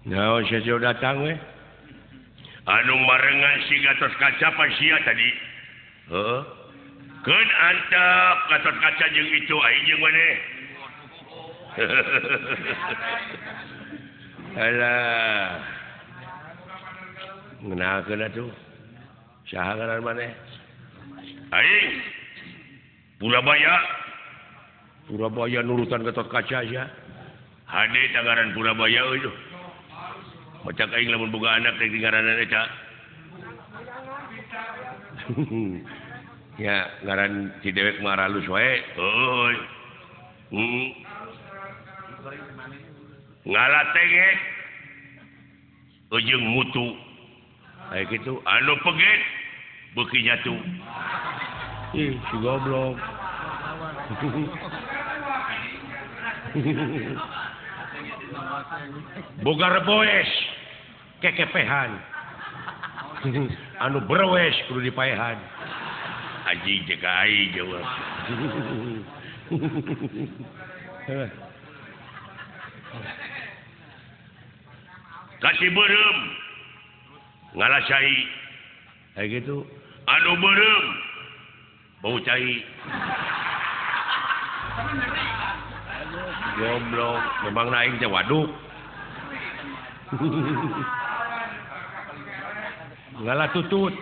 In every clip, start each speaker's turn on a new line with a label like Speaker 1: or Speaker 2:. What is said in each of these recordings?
Speaker 1: Naon sia datang we? Anu marengan si Gatot Kaca pan sia tadi. Heeh. Keun antep Gatot Kaca jeung itu aing jeung maneh. Alah. Ngeunalkeun atuh. Saha ngaran maneh? Aing Purabaya. Purabaya nurutan Gatot Kaca sia. Hade tangaran Purabaya euy tuh. Macak aing lamun boga anak teh ngaranan eta. Ya ngaran si dewek mah alus wae. Heuy. Ngalatengek ujung mutu. Aya kitu anu peget beuki nyatu. Ih, si goblok. Boga reboes kekepehan. Anu berwes kudu dipaehan. Anjing jeung aing jauh. Kasih beureum ngalasai. Kayak gitu. Anu beureum bau cai. Goblok, memang aing teh waduk. Ngalah tutut.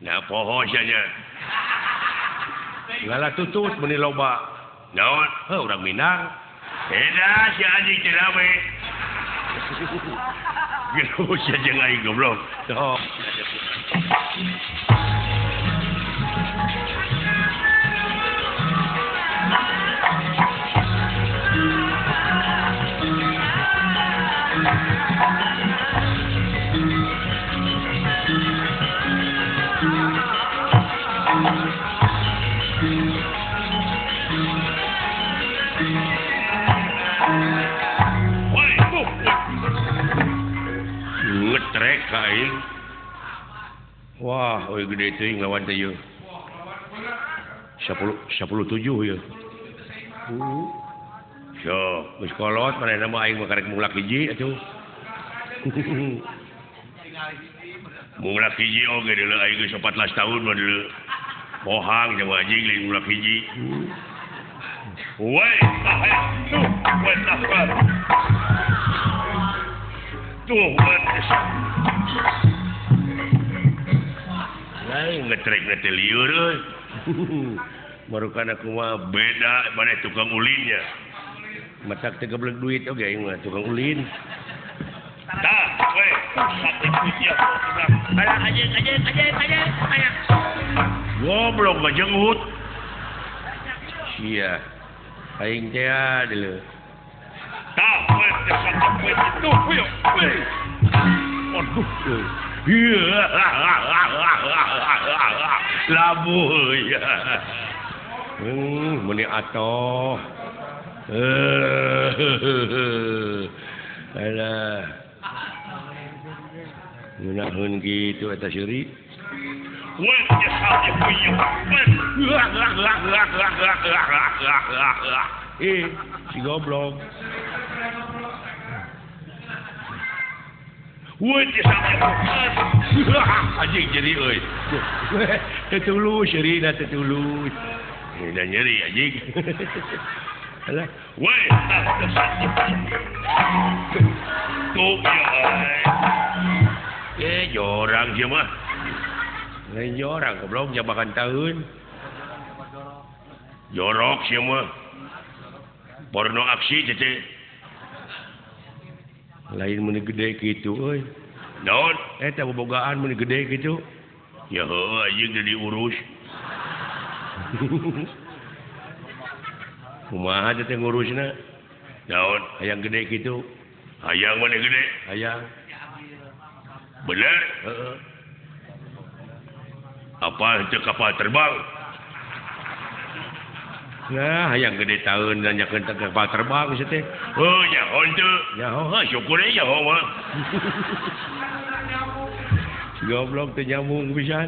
Speaker 1: Nah poho sia nya. Ngalah tutut meuni loba. Naon? Heuh urang Minang. Eta si anjing teh rame. Geus sia jeung aing goblok. Sok. Ngetrek aing. Wah, euy gede teuing lawan teh ieu. 10 17 ieu. So, geus kolot manehna mah aing mah karek mulak hiji atuh. Mulak hiji oge deuleu aing geus 14 tahun mah deuleu. Pohang jeung anjing lain mulak hiji. Woi, tuh, woi tah. Tuh, lain ngetrek teh lieur euy. Barukan aku mah beda maneh tukang ulinnya. Matak teh geblek duit oge aing mah tukang ulin. Tah, we, sate kuciak urang.
Speaker 2: Aja aja aja aja aja.
Speaker 1: Goblok ngajenggut. Sia. Aing teh deuleu. Tah, we, sate kuciak tuh, we. Aduh, euy. Labuh ya. Meni atoh. Alah. Ngeunaheun kitu eta seuri. Eh, si goblok. Anjing jadi euy. Teu tulus seurina teu tulus. Da nyeri anjing. Alah, woi. Tuh ya. Jorang sia mah. Lain jorang goblok jabakan tahun. Jorok sia mah. Porno aksi teh. Lain meuni gede kitu euy. Naon? Eta bobogaan meuni gede kitu. Ya heuh anjing teu diurus. Kumaha teh ngurusna? Naon? Hayang gede kitu. Hayang meuni gede? Hayang. Bener? Heeh. Apa henteu kapal terbang? Nah, hayang gede tahun nanyakeun teh kapal terbang sia teh. Heuh, nyaho henteu. Nyaho, heuh syukur we nyaho mah. Goblok teh nyambung pisan.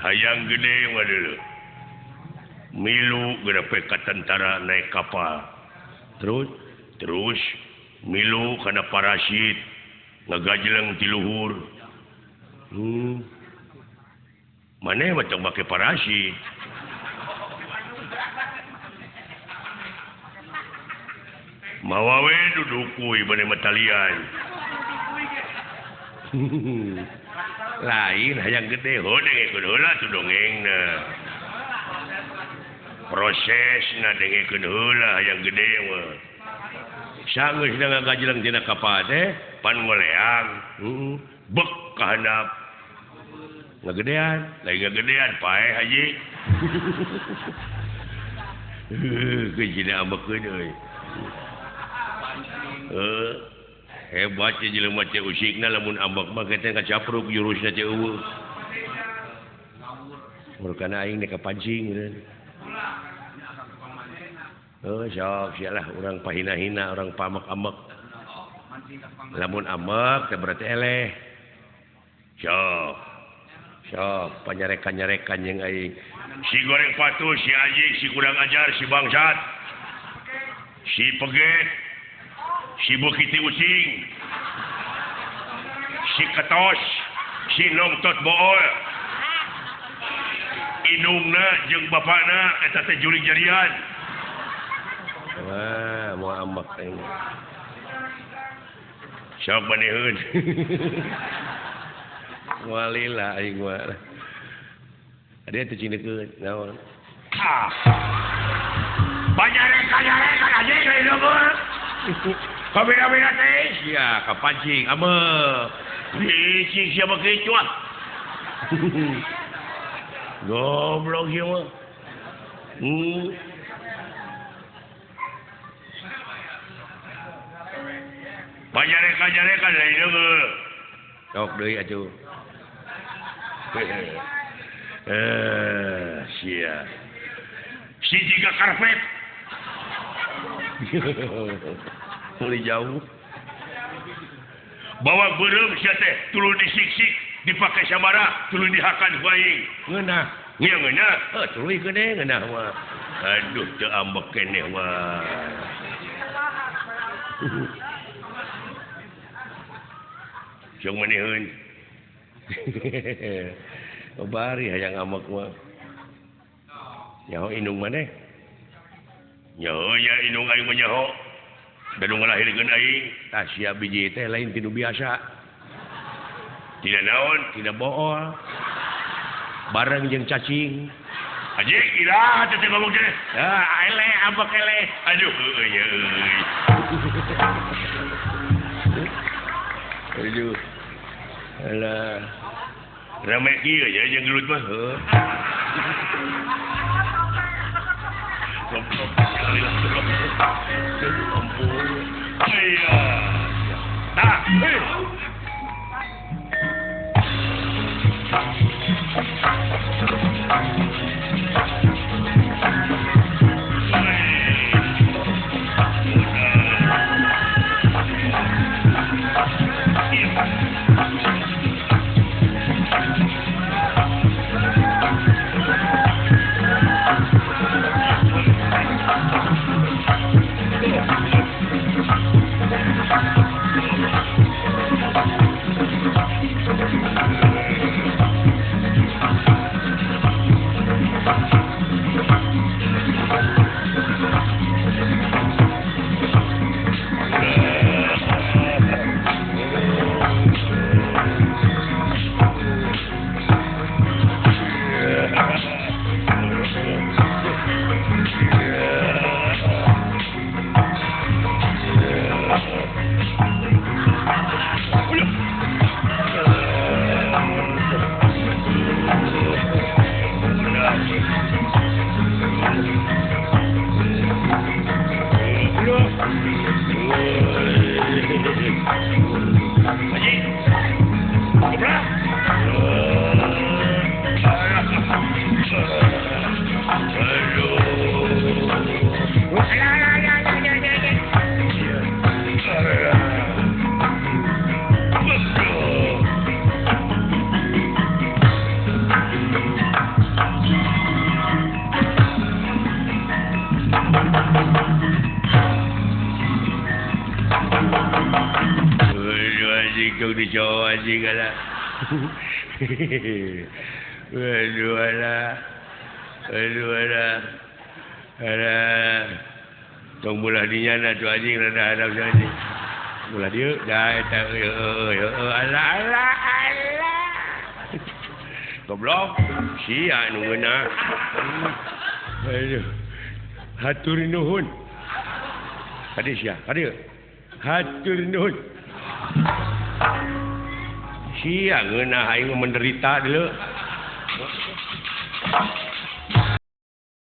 Speaker 1: Hayang gede mah deuleu. Milu geura ka tentara naik kapal. Terus terus milu kana parasit ngagajleng ti luhur. Maneh mah tong make parasit. Mawa we duduk kuy bade metalian. Lain hayang gede ho dengekeun heula tuh dongengna. Prosesna dengekeun heula hayang gede mah. Sanggeus ngagajleng tina kapal teh pan ngoleang. Bek ka handap. Ngagedean, lain ngagedean paeh haji. Heuh, ambekeun euy. Hebat ya jelema teh usikna lamun ambek mah teh kacapruk jurusna teh eueuh. Murkana aing nek kapancing geus. Heuh sok sia lah urang pahina-hina urang pamek-amek. Lamun ambek teh berarti eleh. Sok. Sok panyarekan-nyarekan jeung aing. Si goreng patuh, si anjing, si kurang ajar, si bangsat. Si peget. Si bukiti using, si ketos, si nongtot bool, indungna jeung bapakna eta teh jurig jarian. Wah, moal ambek aing. Sok maneheun. Moal lila aing mah. Ade teh cinekeun naon? Ah. Banyarekan-nyarekan anjing lain leueur. Kabira-bira teh sia kapancing ambek. Licik sia mah kitu ah. Goblok ieu mah. Panyarekan-nyarekan lain leueur. Sok deui atuh. Sia. Si jiga karpet. Mulai jauh. Bawa beureum sia teh tuluy disiksik, dipake samara, tuluy dihakan ku aing. Ngeunah. Nya ngeunah. Heuh tuluy gede ngeunah mah. Aduh teu ambek keneh mah. Jeung maneheun. Bari hayang ambek mah. Nyaho indung maneh? Nyaho nya indung aing mah nyaho. Da nu ngalahirkeun aing, tah sia biji teh lain ti nu biasa. Tidak naon, tidak bool. Bareng jeung cacing. Anjing iraha teh ngomong teh. Ah, eleh ambek eleh. Aduh heueuh nya euy. Aduh. Alah. Rame kieu nya jeung gelut mah heuh. Goblok sekali lah. Ampun. Iya. Nah, hei. Tong dicoba anjing ala. Aduh ala. Aduh ala. Ala. Tong belah dinya atuh anjing rada hadap anjing. Belah dieu da eta heueuh ala ala ala. Goblok sia nu ngeunah. Aduh. Hatur nuhun. Kadieu sia, kadieu. Hatur nuhun. Sia ngeunah aing menderita deuleu.